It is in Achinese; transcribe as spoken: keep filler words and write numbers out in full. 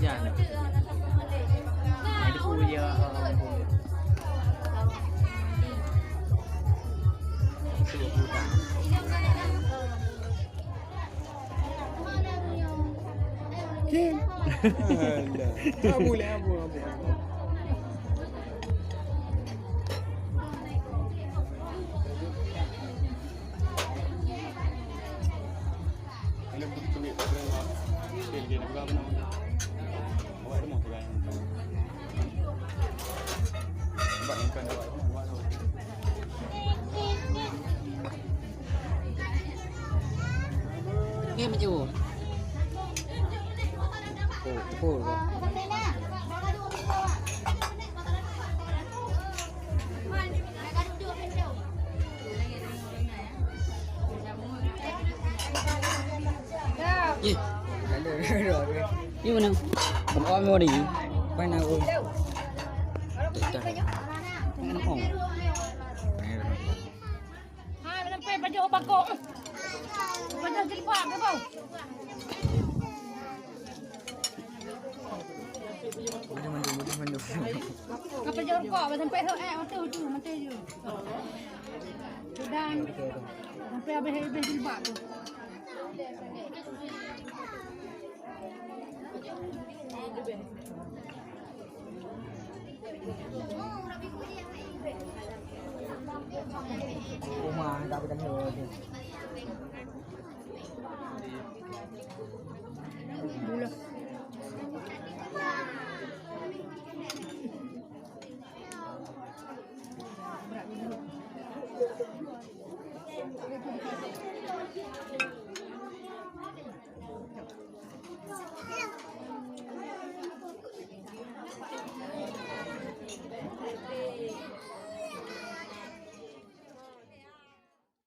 Nah, itu pun dia, eh, King. Alah. Tak boleh apa-apa. Ni maju. Oh, oh. Ye. Ni mana? Bukan mau ni. Mana aku? Mana kau? Ha, sampai baju bako. Baju jilbab ke bau? Boleh mandum, boleh mandum. Apa jauh kau sampai tu eh, mata tu, mata je. Sudah. Sampai habis, habis jilbab tu. Rumah dah bertemu.